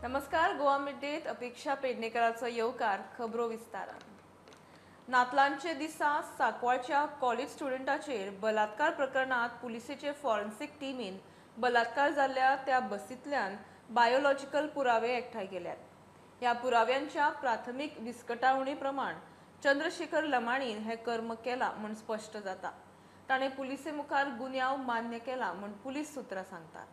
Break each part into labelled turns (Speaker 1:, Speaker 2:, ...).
Speaker 1: नमस्कार, गोवा मिड-डेत अपेक्षा पेडणेकराचो येवकार. खबरो विस्तारान. नातलांचे दिसा सांकवाळच्या कॉलेज स्टुडंटाचेर बलात्कार प्रकरणात पुलिसेचे फॉरेन्सिक टिमीन बलात्कार जाल्ल्या त्या बसींतल्यान बायोलॉजिकल पुरावे एकठांय केल्यात. ह्या पुराव्यांच्या प्राथमीक विस्कटावणी प्रमाण चंद्रशेखर लमाणीन हें कर्म केलां म्हूण स्पश्ट जाता. ताणें पुलिसे मुखार गुन्यांव मान्य केला म्हूण पुलीस सुत्रां सांगतात.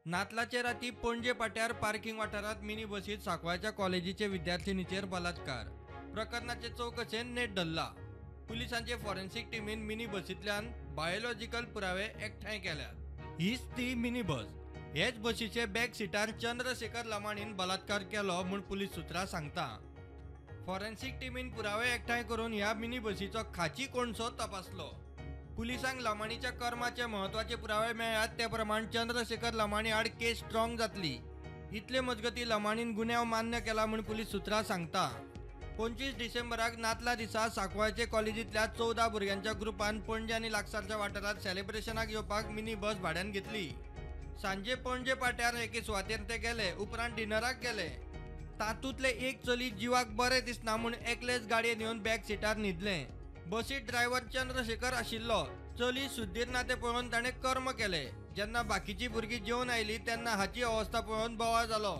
Speaker 2: नातलाचे राती पणजे पाट्यार पार्किंग वाठारांत मिनी बसीत सांकवाळच्या कॉलेजीचे विद्यार्थिनीचेर बलात्कार प्रकरणाचे चवकशेन नेट धरला. पुलिसांचे फॉरेन्सिक टिमीन मिनी बसींतल्यान बायोलॉजिकल पुरावे एकठांय केल्यात. हीच ती मिनी बस. हेच बसीचे बॅक सिटार चंद्रशेखर लमाणीन बलात्कार केलो म्हूण पुलीस सुत्रां सांगता. फॉरेन्सिक टिमीन पुरावे एकठांय करून ह्या मिनी बसीचो खाची कोणसो तपासलो. पुलिसांक लमाणीच्या कर्माचे म्हत्वाचे पुरावे मेळ्ळ्यात ते प्रमाण चंद्रशेखर लमाणी आड केस स्ट्रॉंग जातली. इतले मजगती लमाणीन गुन्यांव मान्य केला म्हूण पुलीस सुत्रां सांगता. 25 डिसेंबराक नातला दिसा सांकवाळचे कॉलेजींतल्या 14 भुरग्यांच्या ग्रुपान पणजे आनी लागसारच्या वाठारांत सेलिब्रेशनाक येवपाक मिनी बस भाड्यान घेतली. सांजे पणजे पाट्यार एके सुवातेर ते गेले, उपरांत डिनराक गेले. तातूंतले एक चली जिवाक बरें दिसना म्हूण एकलेच गाडयेन येवन बॅक सिटार न्हिदलें. बसीत ड्रायव्हर चंद्रशेखर आशिल्लो. चली सुद्दीर ना तें पळोवन ताणें कर्म केलें. जेन्ना बाकीची भुरगीं जेवन आयली तेन्ना हाची अवस्था पळोवन बोवाळ जालो.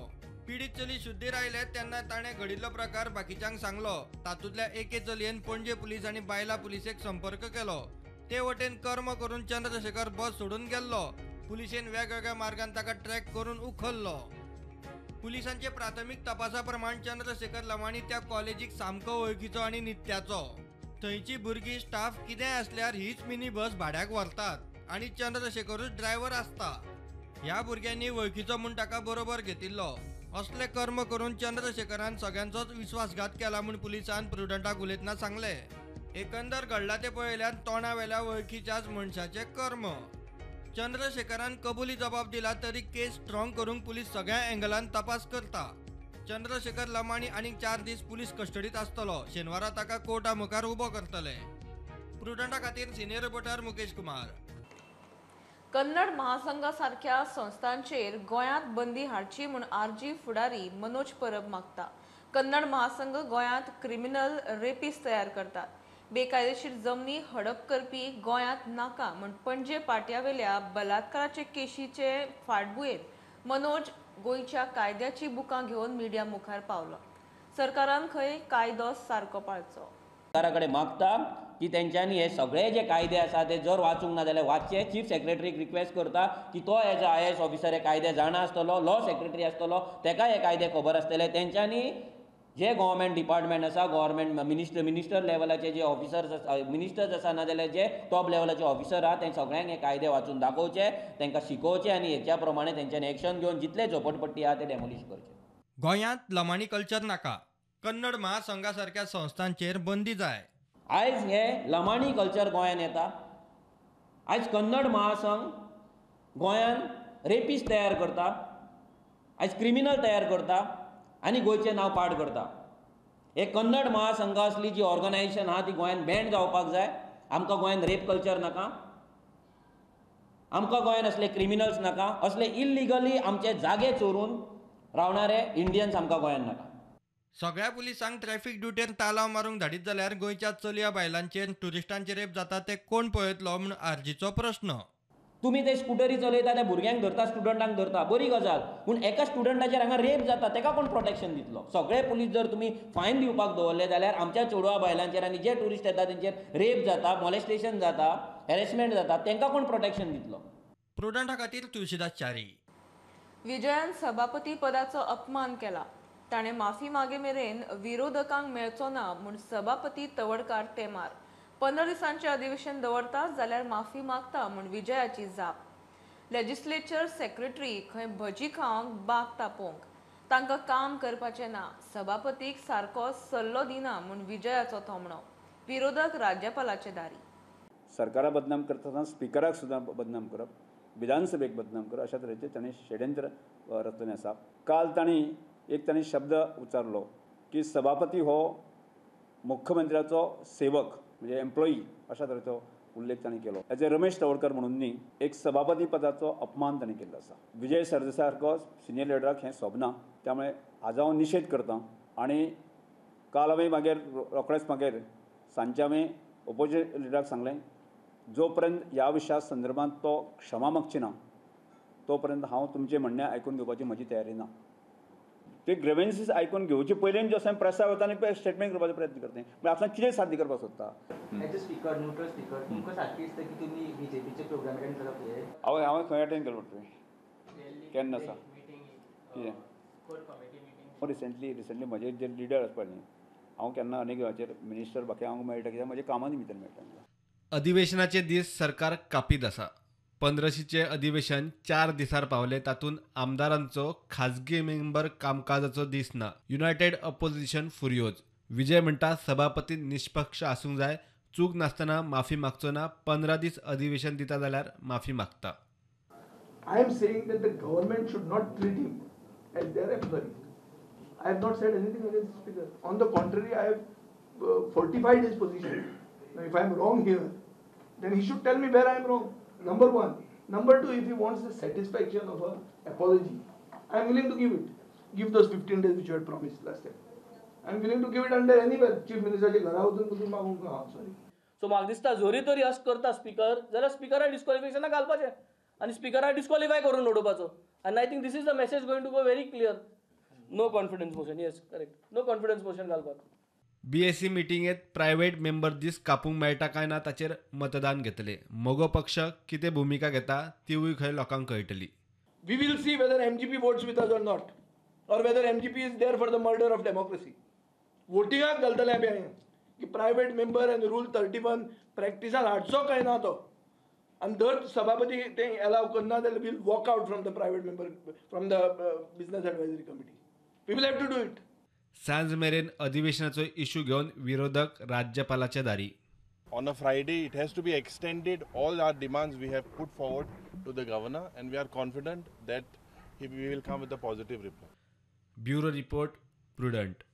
Speaker 2: पिडीत चली शुद्धीर आयले तेन्ना ताणें घडिल्लो प्रकार बाकीच्यांक सांगलो. तातूंतल्या एके चलयेन पणजे पुलीस आनी बायला पुलिसेक संपर्क केलो. ते वटेन कर्म करून चंद्रशेखर बस सोडून गेल्लो. पुलिसेन वेगवेगळ्या मार्गान ताका ट्रॅक करून उखल्लो. पुलिसांचे प्राथमीक तपासा प्रमाण चंद्रशेखर लमाणी त्या कॉलेजीक सामको वळखीचो आनी नित्याचो. थंयची भुरगीं स्टाफ कितेंय आसल्यार हीच मिनी बस भाड्याक व्हरतात आनी चंद्रशेखरूच ड्रायव्हर आसता. ह्या भुरग्यांनी वळखीचो म्हूण ताका बरोबर घेतिल्लो. असले कर्म करून चंद्रशेखरान सगळ्यांचोच विश्वासघात केला म्हूण पुलिसान प्रुडंटाक उलयतना सांगलें. एकंदर घडला तें पळयल्यार तोंडावेल्या वळखीच्याच मनशाचें कर्म. चंद्रशेखरान कबुली जबाब दिला तरी केस स्ट्रॉंग करूंक पुलीस सगळ्या एंगलान तपास करता. चंद्रशेखर लमाणी आनीक 4 दीस पुलीस कस्टडीत आसतलो. शेनवारा ताका कोर्टा मुखार उबो करतले. प्रुडंटा खातीर सिनियर रिपोर्टर मुकेश कुमार.
Speaker 1: कन्नड महासंघा सारख्या संस्थांचेर गोंयांत बंदी हाडची म्हूण आरजी फुडारी मनोज परब मागता. कन्नड महासंघ गोंयांत क्रिमिनल रेपीस तयार करतात. बेकायदेशीर जमनी हडप करपी गोंयांत नाका म्हूण पणजे पाट्यावेल्या बलात्काराचे केशीचे फाटभुंयेर मनोज गोंयच्या कायद्याची बुकां घेवन मिडिया मुखार पावलो. सरकारान खंय कायदो सारको पाळचो.
Speaker 3: सरकारा कडेन मागता की तेंच्यांनी हे सगळे जे कायदे आसा ते जर वाचूंक ना जाल्यार वाचचे. चीफ सेक्रेटरीक रिक्वेस्ट करता की तो एज अ IAS officer हे कायदे जाणा आसतलो, लॉ सेक्रेटरी आसतलो, तेका हे कायदे खबर आसतले. तेंच्यांनी जे गव्हर्मेंट डिपार्टमेंट आसा, गव्हर्मेंट मिनिस्टर लेवलाचे जे ऑफिसर्स आसा, मिनिस्टर्स आसा, ना जाल्यार जे टॉप लेवलाचे ऑफिसर आहा, ते सगळ्यांक हे कायदे वाचून दाखोवचे, तांकां शिकोवचे आनी हेच्या प्रमाणे तेंच्यांनी एक्शन घेवन जितले झोपडपट्टी आहा ते डेमोलिश करचे.
Speaker 2: गोंयांत लमाणी कल्चर नाका. कन्नड महासंघा सारक्या संस्थांचेर बंदी जाय.
Speaker 3: आयज हे लमाणी कल्चर गोंयांत येता. आयज कन्नड महासंघ गोंयांत रेपीस तयार करता, आयज क्रिमिनल तयार करता आनी गोंयचें नांव पाड करता. हे कन्नड महासंघ असली जी ऑर्गनायझेशन आहा ती गोंयांत बॅन जावपाक जाय. आमकां गोंयांत रेप कल्चर नाका, आमकां गोंयांत असले क्रिमिनल्स नाका, असले इल्लिगली आमचे जागे चोरून रावणारे इंडियन्स आमकां गोंयांत नाका.
Speaker 2: सगळ्या पुलिसांक ट्रॅफिक ड्युटेर तालाव मारूंक धाडीत जाल्यार गोंयच्या चलया बायलांचेर ट्युरिस्टांचेर रेप जाता ते कोण पळयतलो म्हूण आरजीचो प्रश्न.
Speaker 3: तुमी ते स्कुटरी चलयता त्या भुरग्यांक धरता, स्टुडंटांक धरता, बरी गजाल, पूण एका स्टुडंटाचेर हांगा रेप जाता तेका कोण प्रोटेक्शन दितलो? सगळे पुलीस जर तुमी फायन दिवपाक दवरले जाल्यार आमच्या चेडवा बायलांचेर आनी जे ट्युरिस्ट येता तेंचेर रेप जाता, मॉलेस्टेशन जाता, हॅरेसमेंट जाता, तेंकां कोण प्रोटेक्शन दितलो?
Speaker 2: प्रुडंटा खातीर तुळशीदास च्यारी.
Speaker 1: विजयान सभापती पदाचो अपमान केला. ताणें माफी मागे मेरेन विरोधकांक मेळचो ना म्हूण सभापती तवडकार तेमार. 15 दिसांचें अधिवेशन दवरता जाल्यार माफी मागता म्हूण विजयाची जाप. लेजिस्लेचर सेक्रेटरी खंय भजी खावंक बाग तापोवंक, तांकां काम करपाचें ना, सभापतीक सारको सल्लो दिना म्हूण विजयाचो थोमणो. विरोधक राज्यपालाचे दारी.
Speaker 4: सरकारा बदनाम करतना स्पिकराक सुद्दां बदनाम करप, विधानसभेक बदनाम करप, अशा तरेचें ताणें षडयंत्र रचलें आसा. काल तांणी एक तांणी शब्द उच्चारलो की सभापती हो मुख्यमंत्र्याचो सेवक म्हणजे एम्प्लॉई अशा तरेचो उल्लेख तांणी केलो. एज ए रमेश तवडकर म्हणून न्ही, एक सभापती पदाचो अपमान तांणी केल्लो आसा. विजय सरदेसाय सारको सिनियर लिडराक हें सोबना, त्यामुळे हाजो हांव निशेध करता. आनी काल हांवें मागीर रोखडेच मागीर सांजचे हांवें ओपोजिशन लिडराक सांगलें, जो पर्यंत ह्या विशया संदर्भात तो क्षमा मागची ना तो पर्यंत हांव तुमचें म्हणणें आयकून घेवपाची म्हजी तयारी ना. ते ग्रेवेन्सीस आयकून घेवचे पयलीं जो प्रेसा वता आनी स्टेटमेंट करपाचो प्रयत्न करता, म्हणजे आपणाक कितें साध्य करपाक सोदता.
Speaker 5: As a speaker, neutral speaker, तुमकां सारकें दिसता की तुमी बीजेपीचे प्रोग्राम अटेंड करप हे?
Speaker 4: हांवें खंय अटेंड केलो तुवें? केन्ना आसा कितें? रिसेंटली म्हजे जे लिडर आसपा न्ही, हांव केन्ना अनेक वेळाचेर मिनिस्टर बाकी हांव मेळटा कित्याक म्हज्या कामा निमित्तान मेळटा.
Speaker 6: अधिवेशनाचे दीस सरकार कापीत आसा. पंद्रशीचे अधिवेशन 4 दिसार पावले, तातूंत आमदारांचो खाजगी मेंबर कामकाजाचो दीस ना. United opposition फुर्योज. विजय म्हणटा सभापती निष्पक्ष आसूंक जाय, चूक नासतना माफी मागचो ना. 15 दीस अधिवेशन दिता जाल्यार माफी मागता.
Speaker 7: I am saying that the government should not treat him as their employee. I have not said anything against the speaker. On the contrary, I have fortified his position. Now, if I am wrong here, then he should tell me where I am wrong. Number one. Number two, if he wants the satisfaction of an apology, I am willing to give it. Give those 15 days which you had promised last time. I am willing to give it under anywhere. Chief Minister चे घरा वचून पसून मागूंक हांव sorry.
Speaker 8: So म्हाका दिसता जरी तरी अशें करता स्पीकर जाल्यार स्पीकरा डिस्क्वॉलिफिकेशनाक घालपाचें आनी स्पीकरा डिस्क्वॉलिफाय करून उडोवपाचो. आनी I think this is the message going to go very clear. No confidence motion, yes correct, no confidence motion घालपाक.
Speaker 6: बीएससी मिटिंगेत प्रायव्हेट मेंबर दीस कापूंक मेळटा काय ना ताचेर मतदान घेतले. मगो पक्ष कितें भुमिका घेता तिवूय खंय लोकांक कळटली.
Speaker 7: We will see whether MGP votes with us or not, or whether MGP is there for the murder of democracy. वोटिंगाक घालतले आमी हांवें की प्रायव्हेट मेंबर आनी रूल 31 प्रॅक्टिसान हाडचो काय ना तो, आनी जर सभापती ते एलाव करना जाल्यार we'll walk out from the private member from the business advisory committee. We will have to do it.
Speaker 6: सांज मेरेन अधिवेशनाचो इश्यू घेवन विरोधक राज्यपालाच्या दारी.
Speaker 9: On a Friday it has to be extended. All our demands we have put forward to the governor and we are confident that he will come with a positive reply.
Speaker 6: Bureau report, Prudent.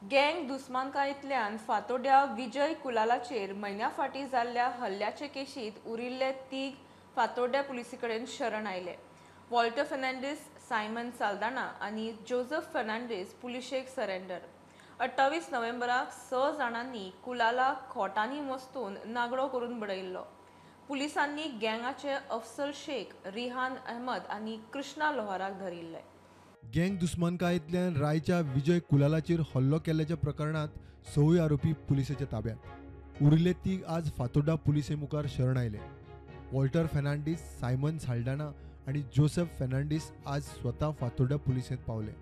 Speaker 1: Gang दुस्मानकायेंतल्यान फातोड्या Vijay कुलालाचेर म्हयन्या फाटीं जाल्ल्या हल्ल्याचे केशींत उरिल्ले तीग फातोड्या पुलिसे कडेन शरण आयले. Walter Fernandes, Simon Saldanha आनी Joseph Fernandes पुलिशेक surrender. 28 नोव्हेंबराक 6 जाणांनी कुलाला खोटांनी मस्तून नागडो करून बडयिल्लो. पुलिसांनी गँगाचे अफसल शेख, रिहान अहमद आनी कृष्णा लोहाराक धरिल्ले.
Speaker 10: गँग दुस्मानकायेंतल्यान रायच्या विजय कुलालाचेर हल्लो केल्ल्याच्या प्रकरणांत 6 आरोपी पुलिसेच्या ताब्यात. उरिल्ले तीग आज फातोड्डा पुलिसे मुखार शरण आयले. वॉल्टर फर्नांडीस, सायमन साल्दाना आनी जोसेफ फर्नांडीस आज स्वता फातोड्डा पुलिसेंत पावले.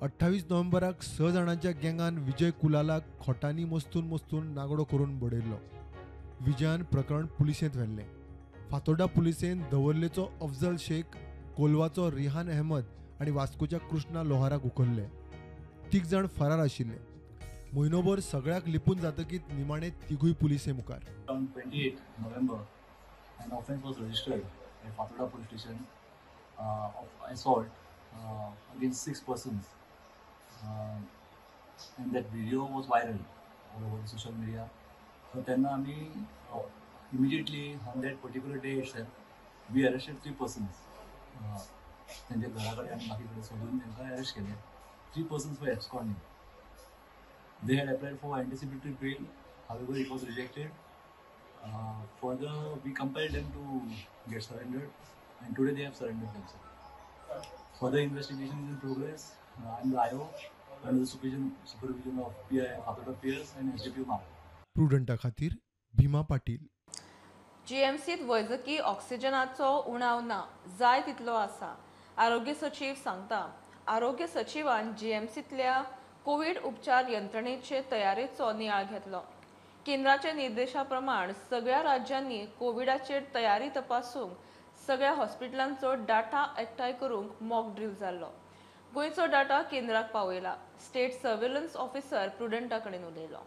Speaker 10: 28 नोव्हेंबराक 6 जाणांच्या गँगान विजय कुलालाक खोटांनी मस्तून मस्तून नागडो करून बडयल्लो. विजयान प्रकरण पुलिसेंत व्हेल्लें. फातोड्डा पुलिसेन दवर्लेचो अफजल शेख, कोलवाचो रिहान अहमद आनी वास्कोच्या कृष्णा लोहाराक उखल्ले. 3 जाण फरार आशिल्ले. म्हयनोभर सगळ्याक लिपून जातकीच निमाणे तिगूय पुलिसे मुखार.
Speaker 11: On 28 November, an offence was registered at Fatorda police station of assault against 6 persons, and that video was viral all over the social media. So तेन्ना आमी immediately on that particular day itself we arrested 3 persons. तेंच्या घरा कडेन आनी बाकी कडेन सोदून तेंकां अरेस्ट केले. 3 persons were absconding. They had applied for anticipatory bail, however it was rejected. Further, we compelled them to get surrendered, and today they have surrendered themselves. Further investigation is in progress. I am the IO under the supervision of PI Fatorda PS and SDPO Margao.
Speaker 10: प्रुडंटा खातीर भीमा पाटील.
Speaker 1: जीएमसीत वैजकी ऑक्सिजनाचो उणाव ना, जाय तितलो आसा, आरोग्य सचीव सांगता. आरोग्य सचिवान जीएमसीतल्या कोवीड उपचार यंत्रणेचे तयारेचो नियाळ घेतलो. केंद्राच्या निर्देशा प्रमाण सगळ्या राज्यांनी कोविडाचेर तयारी तपासूंक सगळ्या हॉस्पिटलांचो डाटा एकठांय करूंक मॉक ड्रील जाल्लो. गोंयचो डाटा केंद्राक पावयला. स्टेट सर्वेलन्स ऑफिसर प्रुडंटा कडेन उलयलो.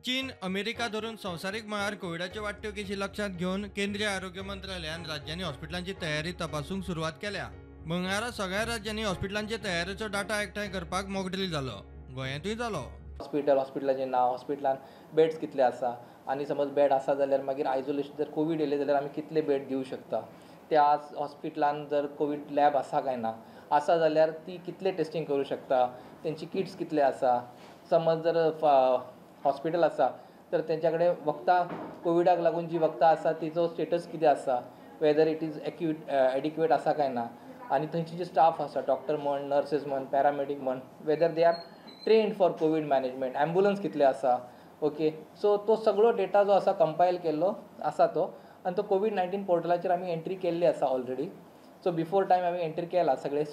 Speaker 2: चीन, अमेरिका धरून संवसारीक मळार कोविडाच्यो वाडट्यो केशी लक्षांत घेवन केंद्रीय आरोग्य मंत्रालयान राज्यांनी हॉस्पिटलांची तयारी तपासूंक सुरवात केल्या. मंगळारा सगळ्या राज्यांनी हॉस्पिटलांचे तयारेचो डाटा एकठांय करपाक मॉक ड्रील जालो. गोंयांतूय जालो.
Speaker 5: हॉस्पिटल, हॉस्पिटलाचें नांव, हॉस्पिटलान बेड्स कितले आसा,
Speaker 12: आनी समज बेड आसा जाल्यार मागीर आयसोलेशन जर कोवीड येयलें जाल्यार आमी कितले बेड दिवं शकता, त्या हॉस्पिटलान जर कोवीड लॅब आसा काय ना, आसा जाल्यार ती कितले टेस्टींग करूं शकता, तेंची किट्स कितले आसा, समज जर हॉस्पिटल आसा तर तेंच्या कडेन वखदां कोविडाक लागून जी वखदां आसा तिचो स्टेटस कितें आसा, whether it is adequate आसा काय ना, आनी थंयची जी स्टाफ आसा डॉक्टर म्हण, नर्सीस म्हण, पॅरामेडीक म्हण, whether they are trained for COVID management, ambulance कितले आसा. ओके, सो तो सगळो डेटा जो आसा कंपायल केल्लो आसा तो, आनी तो कोवीड-19 पोर्टलाचेर आमी एंट्री केल्ली आसा ऑलरेडी. सो बिफोर टायम आमी एंट्री केला, सगळे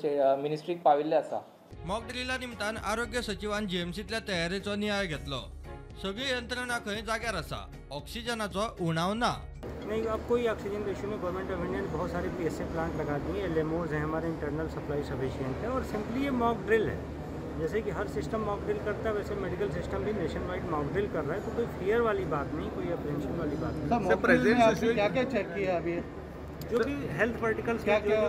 Speaker 12: मिनिस्ट्रीक पाविल्ले आसा.
Speaker 2: मॉक ड्रिला निमतान आरोग्य सचिवान जीएमसींतल्या तयारेचो नियाळ घेतलो. सगळी यंत्रणा खंय जाग्यार आसा, ऑक्सिजनाचो उणाव ना.
Speaker 13: नहीं, अब कोई ऑक्सीजन का इशू नहीं. गवर्नमेंट ऑफ इंडिया ने बहुत सारे पीएसए प्लांट लगा दिए, एलएमओज हैं, हमारे इंटरनल सप्लाई सफिशिएंट है. और सिंपली ये मॉक ड्रिल है, जैसे कि हर सिस्टम मॉक ड्रिल करता है वैसे मेडिकल सिस्टम भी नेशन वाइड मॉक ड्रिल कर रहा है. तो कोई फियर वाली बात नहीं, कोई अप्रेंशन वाली बात नहीं.
Speaker 14: क्या क्या चेक किया अभी?
Speaker 13: जो भी हेल्थ वर्टिकल्स क्या क्या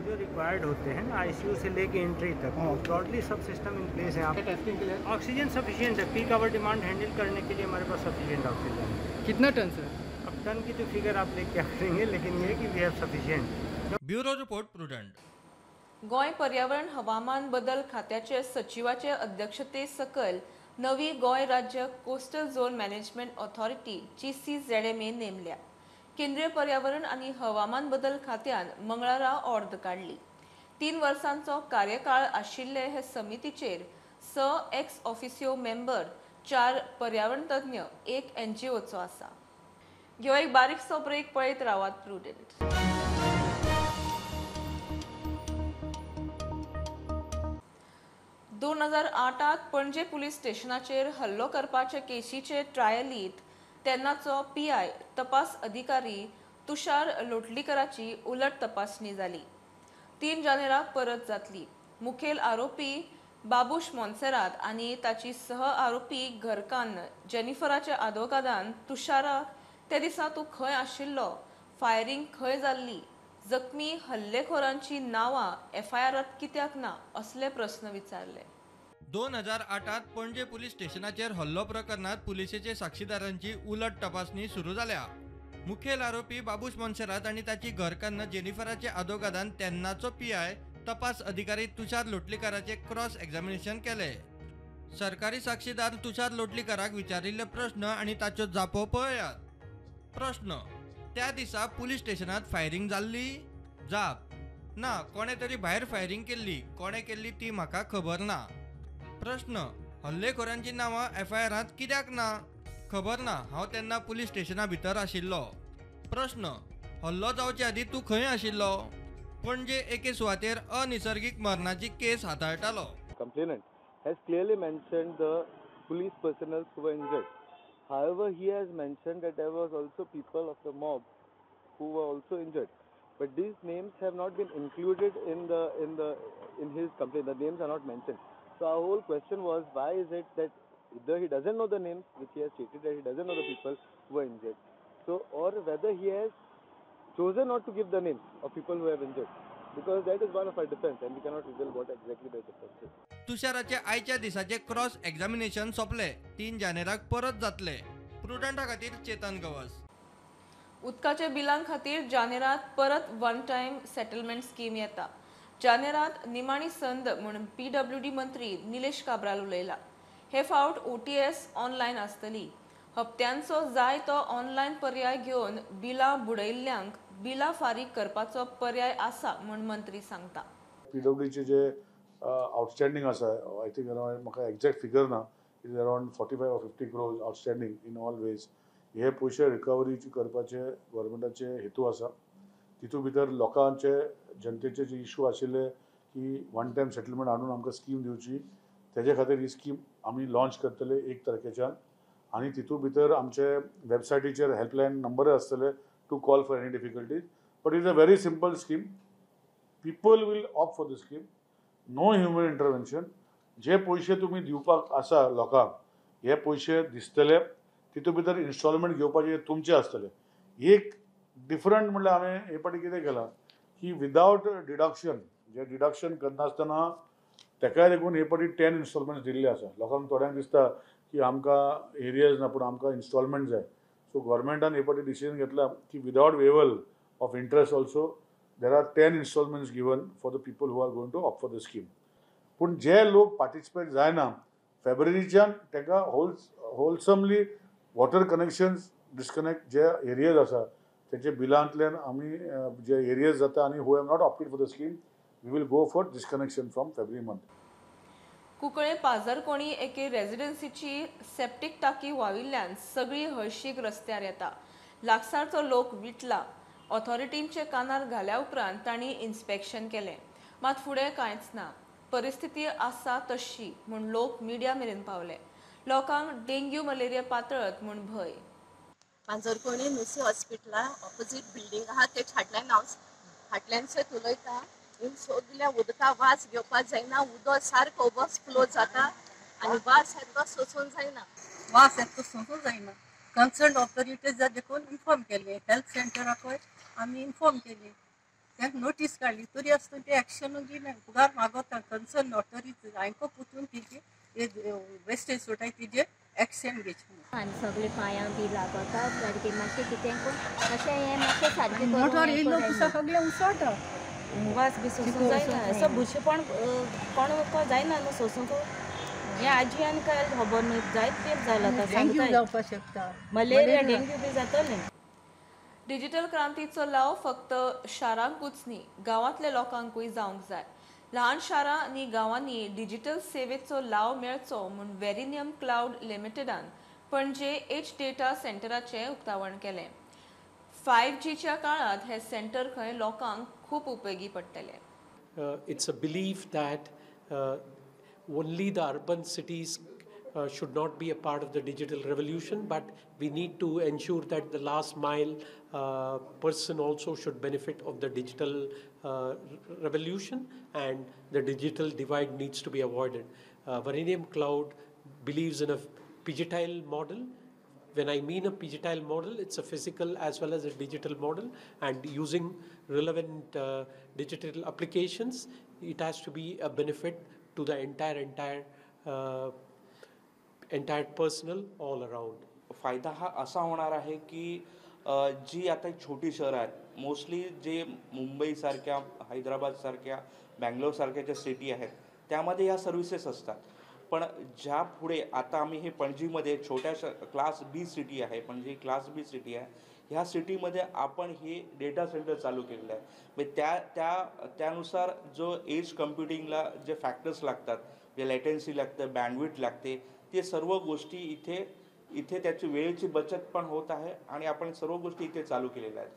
Speaker 13: जो रिक्वायर्ड होते हैं ना, आईसीयू से लेके एंट्री तक, ब्रॉडली सब सिस्टम इन प्लेस है. आप
Speaker 14: टेस्टिंग के लिए
Speaker 13: ऑक्सीजन सफिशिएंट है, पीक आवर डिमांड हैंडल करने के लिए हमारे पास सफिशिएंट ऑक्सीजन है.
Speaker 14: कितना टन सर?
Speaker 13: अब टन की तो फिगर आप लेके क्या करेंगे, लेकिन ये कि we have sufficient.
Speaker 2: Bureau report, Prudent.
Speaker 1: Goa पर्यावरण हवामान बदल खात्याचे सचिवाचे अध्यक्षते सकयल नवी गोंय राज्य coastal zone management authority GCZMA नेमल्या. केंद्रीय पर्यावरण आनी हवामान बदल खात्यान मंगळारा ऑर्द काडली. 3 वर्सांचो कार्यकाळ आशिल्ले हे समितीचेर 6 एक्स ऑफिसियो मेंबर, 4 पर्यावरण तज्ञ, 1 NGOचो आसा. घेवया एक बारीकसो ब्रेक, पळयत रावात प्रुडंट. 2008 पणजे पुलीस स्टेशनाचेर हल्लो करपाचे केशीचे ट्रायलीत तेन्नाचो PI तपास अधिकारी तुषार लोटलीकराची उलट तपासणी जाली. 3 जानेराक परत जातली. मुखेल आरोपी बाबूश मोन्सेरात आनी ताची सह आरोपी घरकान्न जेनिफराच्या आदवोगादान तुषाराक त्या दिसा तूं खंय आशिल्लो, फायरिंग खंय जाल्ली, जखमी हल्लेखोरांची नांवां FIRांत कित्याक ना असले प्रस्न विचारले.
Speaker 2: 2008 पणजे पुलीस स्टेशनाचेर हल्लो प्रकरणात पुलिसेचे साक्षीदारांची उलट तपासणी सुरू जाल्या. मुखेल आरोपी बाबूश मोन्सेरात आनी ताची घरकान्न जेनिफराचे आदोगादान तेन्नाचो PI तपास अधिकारी तुषार लोटलीकराचे क्रॉस एग्जामिनेशन केले. सरकारी साक्षीदार तुषार लोटलीकराक विचारिल्ले प्रश्न आनी ताच्यो जापो पळयात. प्रश्न: त्या दिसा पुलीस स्टेशनात फायरिंग जाल्ली? जाप: ना, कोणे तरी भायर फायरिंग केल्ली, कोणे केल्ली ती म्हाका खबर ना. प्रश्न: हल्लेखोरांची नांवां FIRांत कित्याक ना? खबर ना, हांव तेन्ना पुलीस स्टेशना भितर आशिल्लो. प्रश्न: हल्लो जावचे आदीं तूं खंय आशिल्लो? पणजे एके सुवातेर अनिसर्गीक मरणाची केस हाताळटालो.
Speaker 15: Complainant has clearly mentioned the police personnel who were injured. However, he has mentioned that there was also people of the mob who were also injured, but these names have not been included in his complaint. The names are not mentioned. So our whole question was, why is it that either he doesn't know the names, which he has stated that he doesn't know the people who were injured, so or whether he has chosen not to give the names of people who have injured, because that is one of our defense and we cannot reveal what exactly the defense is.
Speaker 2: तुषाराचे आयच्या दिसाचे cross examination सोंपले. 3 जानेराक परत जातले. प्रुडंटा खातीर चेतन गवस.
Speaker 1: उदकाच्या बिलां खातीर जानेरात परत वन टायम सेटलमेंट स्कीम येता. जानेरात निमाणी संद म्हूण PWD मंत्री निलेश काब्राल उलयला. हे फावट OTS online आसतली. हप्त्यांचो जाय तो ऑनलायन पर्याय घेवन बिलां बुडयल्ल्यांक बिलां फारीक करपाचो पर्याय आसा म्हूण मंत्री सांगता.
Speaker 16: PWDचे जे आउटस्टँडींग आसा, I think around, म्हाका एग्जॅक्ट फिगर ना, it is around 45 or 50 crores outstanding in all ways. हे पयशे रिकवरीची करपाचे गव्हर्मेंटाचे हेतू आसा. तितू भितर लोकांचे जनतेचे जे इशू आशिल्ले की वन टायम सेटलमेंट हाडून आमकां स्कीम दिवची, तेजे खातीर ही स्कीम आमी लॉन्च करतले 1 तारखेच्यान. आनी तितू भितर आमचे वेबसायटीचेर हेल्पलायन नंबरय आसतले to call for any difficulties. But it's a very simple scheme. People will opt for the scheme. No human intervention. जे पयशे तुमी दिवपाक आसा लोकांक, हे पयशे दिसतले, तितू भितर इन्स्टॉलमेंट घेवपाचे तुमचे आसतले. एक डिफरंट म्हणल्यार हांवें हे फावटी कितें केलां की विदावट डिडक्शन, जे डिडक्शन करनासतना तेकाय देखून हे फावटी 10 इन्स्टॉलमेंट्स दिल्ले आसा. लोकांक थोड्यांक दिसता की की आमकां एरियर्स ना पूण आमकां इन्स्टॉलमेंट जाय. सो गव्हर्मेंटान हे फावटी डिसिजन घेतला की without waiver of interest also there are 10 installments given for the people who are going to opt for the scheme. पूण जे लोक पार्टिसिपेट जायना फेब्रुवारीच्यान ताका होलसमली वॉटर कनेक्शन्स डिस्कनेक्ट जे एरियर्स आसा तेचे बिलांतल्यान आमी जे एरियर्स जाता आनी who have not opted for the scheme we will go for disconnection from February month.
Speaker 1: Cuncolim Pazarkoni एके रेजिडेन्सीची सेप्टीक टाकी व्हांविल्ल्यान सगळी हळशीक रस्त्यार येता. लागसारचो लोक विटला. ऑथॉरिटींचे कानार घाल्या उपरांत तांणी इन्स्पेक्शन केलें, मात फुडें कांयच ना. परिस्थिती आसा तशी म्हूण लोक मिडिया मेरेन पावले. लोकांक डेंग्यू मलेरिया पातळत म्हूण भंय.
Speaker 14: पांजरकोणी नुसी हॉस्पिटला ऑपोजीट बिल्डींग आहा तेच फाटल्यान हांव फाटल्यानसो उलयता. सगल्या उदका वास घेवपाक जायना, उदक सारको ओवरफ्लो जाता आनी वास सारको सोसून जायना.
Speaker 17: वास सारको सोसून जायना. कन्सर्न ऑथॉरिटीज देखून इन्फॉर्म केले, हेल्थ सेंटराकय आमी इन्फॉर्म केली, तांकां नोटीस काडली, तरी आसतना ते एक्शनूय घेयना. फुगार मागोता कन्सर्न ऑथॉरिटीज हांकां पुतून तेजी वेस्टेज सोडाय तेजेर एक्शन घेवचें.
Speaker 18: आनी सगळे पांयां बी लागता सारकें मातशें कितें अशें हें मातशें सारकें
Speaker 17: मोटर येयलो सगळें उसळटा.
Speaker 19: वास बी सोसूंक जायना, असो बुरशेपण कोण जायना न्हू सोसूंक. हें आजी आनी काय खबर न्हू, जायत तेंप जालो आतां.
Speaker 17: डेंग्यू जावपाक शकता,
Speaker 19: मलेरिया डेंग्यू बी जातलें.
Speaker 1: डिजिटल क्रांतीचो लाव फक्त शारांकूच न्ही, गांवांतल्या लोकांकूय जावंक जाय. ल्हान शारां आनी गांवांनी डिजिटल सेवेचो लाव मेळचो म्हूण वेरिनियम क्लावड लिमिटेडान पणजे एच डेटा सेंटराचें उक्तावण केलें. 5Gच्या काळांत हे सेंटर खंय लोकांक खूब उपयोगी पडटलें.
Speaker 20: It's a belief that only the urban cities should not be a part of the digital revolution, but we need to ensure that the last mile person also should benefit of the digital revolution, and the digital divide needs to be avoided. Varanium Cloud believes in a pigitile model. When I mean a pigitile model, it's a physical as well as a digital model, and using relevant digital applications, it has to be a benefit to the entire personnel all around.
Speaker 21: फायदा हा असा होणार आहे की जी आता छोटी शहरं आहेत, मोस्टली जे मुंबईसारख्या, हैदराबादसारख्या, बँगलोरसारख्या ज्या सिटी आहेत त्यामध्ये ह्या सर्व्हिसेस असतात. पण ज्या पुढे आता आम्ही हे पणजीमध्ये छोट्या क्लास बी सिटी आहे, पणजी क्लास बी सिटी आहे, ह्या सिटीमध्ये आपण हे डेटा सेंटर चालू केलेलं आहे. म्हणजे त्या त्या त्यानुसार जो एज कम्प्युटिंगला जे फॅक्टर्स लागतात, जे लॅटेन्सी लागते, बँडविड्थ लागते, ते सर्व गोष्टी इथे इथे त्याची वेळेची बचत पण होत आहे आणि आपण सर्व गोष्टी इथे चालू केलेल्या आहेत.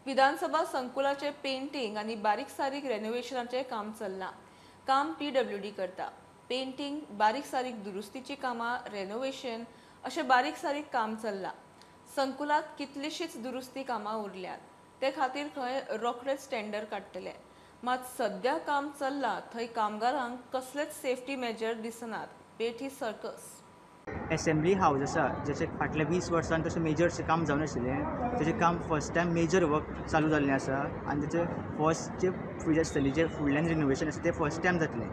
Speaker 1: विधानसभा संकुलाचे पेंटिंग आणि बारीक सारीक रेनोव्हेशनाचे काम चल्लां. काम PWD करता. पेंटिंग, बारीक सारीक दुरुस्तीची कामां, रेनोव्हेशन अशें बारीक सारीक काम चल्लां. संकुलात कितलीशीच दुरुस्ती कामां उरल्यात, ते खातीर खंय रोखडेच टेंडर काडटले. मात सद्या काम चल्लां थंय कामगारांक कसलेच सेफ्टी मेजर दिसनात. बेठी सर्कस.
Speaker 5: एसेंब्ली हावज आसा जशें फाटल्या 20 वर्सांत तशें मेजरशें काम जावं नाशिल्लें, तेजें काम फर्स्ट टायम मेजर वर्क चालू जाल्लें आसा आनी तेचें फर्स्ट जे फेज आसतली जे फुडल्यान रिनोवेशन आसा तें फर्स्ट टायम जातलें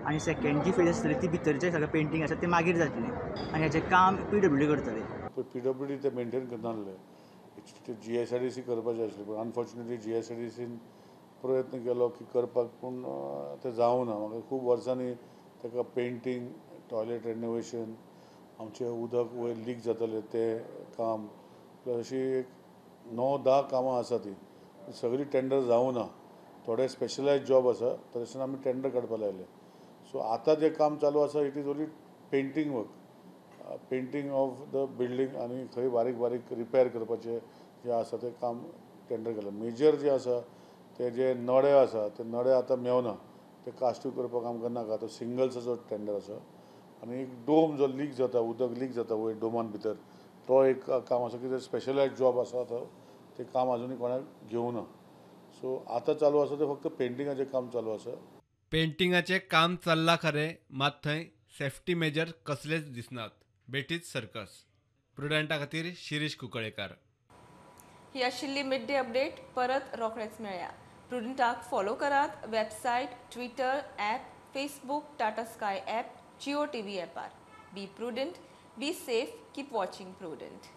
Speaker 5: आनी सेकेंड जी फेज आसतली ती भितरचें सगळें पेंटींग आसा तें मागीर जातलें आनी हेजें काम PWD करतलें.
Speaker 16: PWD ते मेंटेन करनासले, GSIDC करपाचें आसलें, पूण अनफॉर्च्युनेटली GSIDCन प्रयत्न केलो की करपाक, पूण तें जावं ना. म्हाका खूब वर्सांनी ताका पेंटींग, टॉयलेट रेनोवेशन, आमचें उदक वयर लीक जातालें तें काम, प्लस अशी एक 9-10 कामां आसा ती सगळीं टेंडर जावं ना. थोडे स्पेशलायज जॉब आसा तशें आमी टेंडर काडपाक लायले. सो आतां जें काम चालू आसा it is only painting work, painting of the building आनी खंय बारीक बारीक रिपेर करपाचें जें आसा तें काम टेंडर केलां. मेजर जें आसा ते जे नळे आसा ते नळे आतां मेवना, ते कास्ट्यू करपाक आमकां नाका, तो सिंगल्साचो टेंडर आसा. आनी एक डोम जो लीक जाता, उदक लीक जाता वयर डोमान भितर, तो एक काम आसा की ते स्पेशलायज जॉब आसा तो तें काम आजुनूय कोणाक घेवना. सो आतां चालू आसा तें फक्त पेंटिंगाचें काम चालू आसा.
Speaker 6: पेंटिंगाचें काम चल्लां खरें, मात थंय सेफ्टी मेजर कसलेच दिसनात. बेठीच सर्कस. प्रुडंटा खातीर शिरीष कुंकळेकार.
Speaker 1: ही आशिल्ली मिड डे अपडेट. परत रोखडेच मेळया. प्रुडंटाक फॉलो करात website, Twitter, app, Facebook, Tata Sky app, Jio TV ॲपार. Be prudent, Be safe, keep watching Prudent.